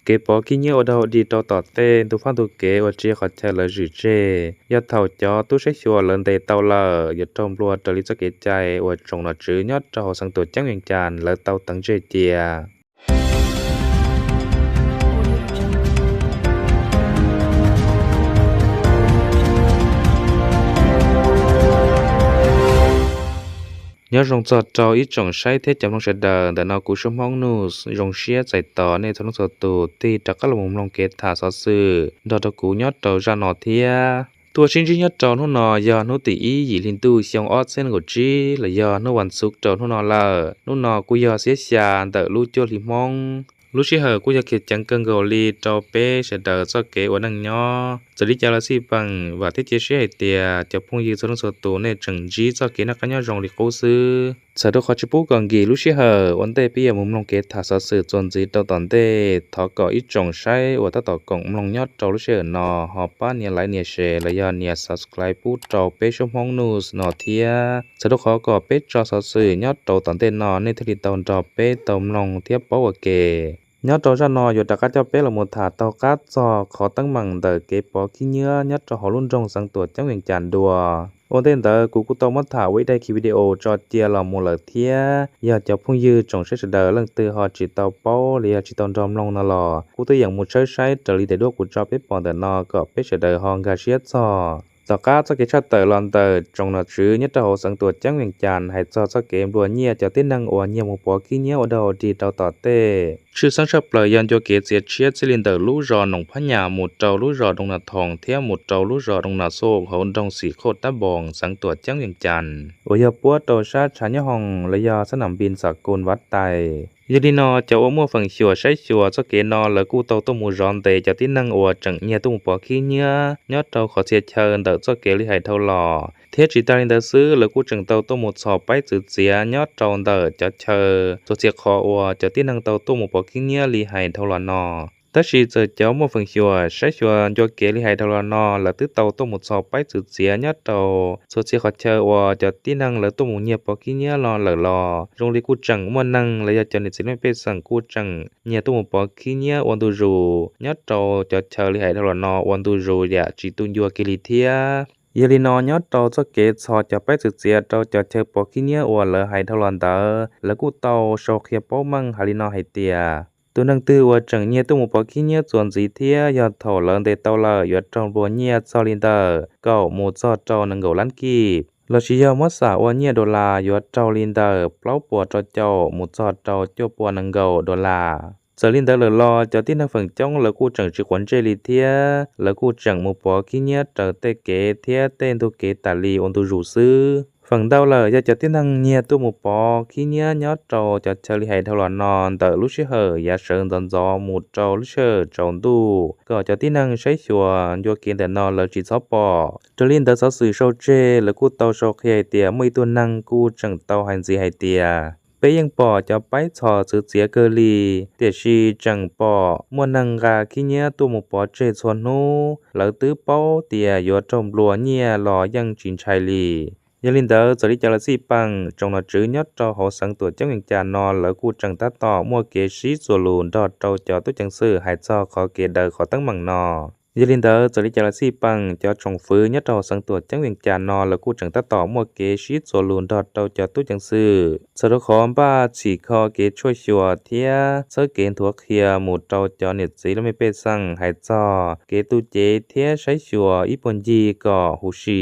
Kev pov khib nyiab ua dog dig rau tom tej ntug phab ntug kev uas tsiv qhov chaw lawv zwm tseg, yog thaum cov tub saib xyuas lawv ntes tau lawm yuav raug nplua raws li txoj kev cai uas tsoom nom tswv nyob rau hauv xeev Tuam Ceeb Vees Cas lawv tau teev tseg cia. Nyob zoo txog rau ib tsoom saib thiab cov mloog sawv daws, ntawm no kuv Suab Hmoob News zoo siab txais tos nej txhua leej txhua tus tig rov qab los mus mloog kev tham xov xwm nrog rau kuv nyob rau zaj no thiab. Tuaj sib ntsib nyob rau hnub no yog hnub tim ib yim hli ntuj xyoo ob txhiab nees nkaum tsib los yog hnub vas xuv rau hnub no lawm. Hnub no kuj yog xiab xya ntawm lub cuaj hli Hmoob. Lub sij hawm kuj yog khiav ceev kawg nkaus li rau peb sawv daws txoj kev ua neej nyob. Txawm li cas los xij peem vam thiab cia siab hais tias cov phooj ywg txhua leej txhua tus nej tseem ntsib txoj kev noj qab nyob zoo li qub xwb. Txawm rau qhov tsis pub kom nkim lub sij hawm ua ntej peb yuav mus mloog kev tham xov xwm txuas ntxiv rau tom ntej, thov kom ib tsoom saib uas tab tom koom mloog nyob rau lub sij hawm no ho pab nias like nias share los yog nias subscribe pub rau peb Suab Hmoob News no thiab. Txawm rau qhov kom peb tso xov xwm nyob rau tom ntej no nej thiaj li tau nrog peb tau mloog thiab paub ua ke. Nyob rau zaj no yuav rov qab coj peb los mus tham taug qab txog qhov teeb meem ntawm kev pov khib nyiab nyob rau hauv lub nroog xeev Tuam Ceeb Vees Cas dua. Ua ntej ntawd kuv kuj tau muab tham ua ib daim video tso cia los mus lawm thiab, yog cov phooj ywg tsoom saib sawv daws leej twg ho tsis tau paub los yog tsis tau nrog mloog no los kuj twb yeem mus tshawb saib raws li daim duab kuv tso peb pom ntawm no kom peb sawv daws ho nkag siab txog. Tom qab txoj kev tshaj tawm los ntawm tsoom nom tswv nyob rau hauv xeev Tuam Ceeb Vees Cas hais txog txoj kev nplua nyiaj cov tib neeg uas nyiag mus pov khib nyiab ua dog dig rau tom tej, tshwj xeeb tshaj plaws yog ncua kev txias tshiab txij li ntawm lub zos Noom Phab Nyas mus rau lub zos Doo Nas Thoos thiab mus rau lub zos Doo Nas Xus hauv nroog Xim Qhoj Tab Npoos xeev Tuam Ceeb Vees Cas uas yog puab rau sab tshav nyob hoos los yog xab nam npis xam kus Vav Tais. Yog li no cov uas muaj feem xyuam saib xyuas txoj kev no lawv kuj tau tuaj mus zov ntes cov tib neeg uas tseem nyiag tuaj mus pov khib nyiab nyob rau qhov txhia chaw ntawm txoj kev li hais dhau los, thiab tsis tas li ntawd xwb lawv kuj tseem tau tuaj mus txhos paib txwv txiav nyob rau ntawm cov chaw txhua txhia qhov uas cov tib neeg tau tuaj mus pov khib nyiab li hais dhau los no. Tab sis txawm cov muaj feem xyuam saib xyuas ncua kev li hais dhau los no lawv twb tau tuaj mus txhos paib txwv txiav nyob rau txhua txhia qhov chaw uas cov tib neeg lawv tuaj mus nyiag pov khib nyiab no lawm los zoo li kuj tseem muaj neeg los yog cov niam txiv leej pej xeem kuj tseem nyiag tuaj mus pov khib nyiab ua ntu zus nyob rau cov chaw li hais dhau los no ua ntu zus yam tsis tu ncua kiag li thiab. Yog li no nyob rau txoj kev txhos cov paib txwv txiav rau cov chaw pov khib nyiab uas lawv hais dhau los ntawd lawv kuj tau sau qhia paub meej hais li no hais tias tus neeg twg uas tseem nyiag tuaj mus pov khib nyiab txuas ntxiv thiab yog thaum lawv ntes tau lawm yuav raug nplua nyiaj txog li ntawm kaum mus txog rau nees nkaum lab kij, lossis yog muab xam ua nyiaj dollar yuav raug li ntawm plaub puas rau caum mus txog rau cuaj puas nees nkaum dollar. Txawm li ntawd lawm los cov tib neeg feem coob lawv kuj tseem tsis quav ntsej li thiab lawv kuj tseem mus pov khib nyiab raws tej kev thiab tej ntug kev tas li ua ntu zus xwb. Feem ntau lawm yog cov tib neeg nyiag tuaj mus pov khib nyiab nyob rau cov chaw li hais dhau los no ntawm lub sij hawm yav sawv ntxov ntxov mus rau lub sij hawm tsaus ntuj kom cov tib neeg saib xyuas ncua kev ntawm no lawv tsis txhob pom. Raws li ntawd xov xwm sau tseg lawv kuj tau sau qhia hais tias muaj ib tug neeg kuj tseem tau hais ntxiv hais tias peb yeej pom cov paib txhos txwv txiav kawg li, tiam sis tseem pom muaj neeg nqa khib nyiab tuaj mus pov tseg txhua hnub, lawv twb paub tias yuav raug nplua nyiaj los yeej tsis ntshai li. Yog li ntawd txawm li cas los xij peem tsoom nom tswv nyob rau hauv xeev Tuam Ceeb Vees Cas no lawv kuj tseem tab tom muaj kev sib txuas lus nrog rau cov tub ceev xwm hais txog qhov kev daws qhov teeb meem no. Yog li ntawd txawm li cas los xij peem cov tsoom fwv nyob rau hauv xeev Tuam Ceeb Vees Cas no lawv kuj tseem tab tom muaj kev sib txuas lus nrog rau cov tub ceev xwm txhawm rau qhov npaj txhim kho kev tshuaj xyuas thiab txhawb kev nthuav qhia mus rau cov niam txiv laj mej pej xeem hais txog kev tu cev thiab saib xyuas ib puag ncig kom huv si.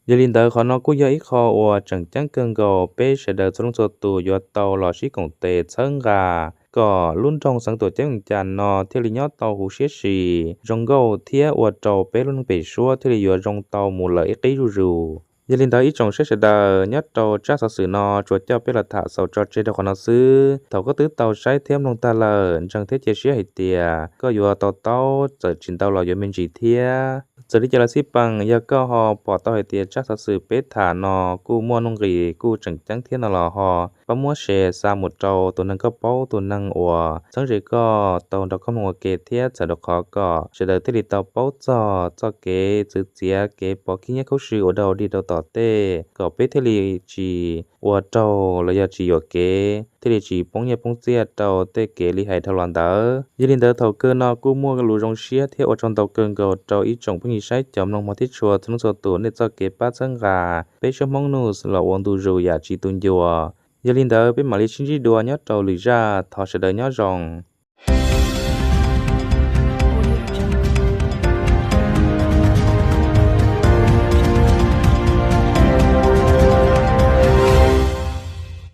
Yog li ntawd qhov no kuj yog ib qho uas tseem ceeb kawg nkaus peb sawv daws txhua leej txhua tus yuav tau los sib koom tes txhawb nqa kom lub nroog xeev Tuam Ceeb Vees Cas no thiaj li nyob tau huv siab si, zoo nkauj thiab ua rau peb lub neej pem suab thiaj li yuav zoo tau mus lawm ib qib zuj zus. Yog li ntawd ib tsoom saib sawv daws nyob rau tsab xov xwm no tsuas coj peb los tham xaus tso tseg rau qhov no xwb. Thaum koj twb tau saib thiab mloog tag lawm ntseeg thiab cia siab hais tias koj yuav to taub txawm tsis ntau los yuav me ntsis thiab. Txawm li cas los xij peem yog koj ho pom tau hais tias tsab xov xwm peb tham no kuj muaj nuj nqis kuj tseem ceeb thiab no los ho pab muab share xa mus rau tus neeg koj paub tus neeg uas txheeb ze koj tau nrog koj mloog ua ke thiab txhawm rau qhov kom sawv daws thiaj li tau paub txog txoj kev txwv txiav kev pov khib nyiab khuv si ua dog dig rau tom tej kom peb thiaj li tsis ua raug los yog tsis yuam kev thiaj li tsis poob nyiaj poob txiaj rau tej kev li hais dhau los ntawd. Yog li ntawd thaum kawg no kuj muaj lus zoo siab thiab ua tsaug ntau kawg nkaus rau ib tsoom phooj ywg saib cov mloog mog thiab tshua txhua leej txhua tus nej txoj kev pab txhawb nqa peb Suab Hmoob News los ua ntu zus yam tsis tu ncua. Yog li ntawd peb mam li sib ntsib dua nyob rau lwm zaj, thov sawv daws nyob zoo.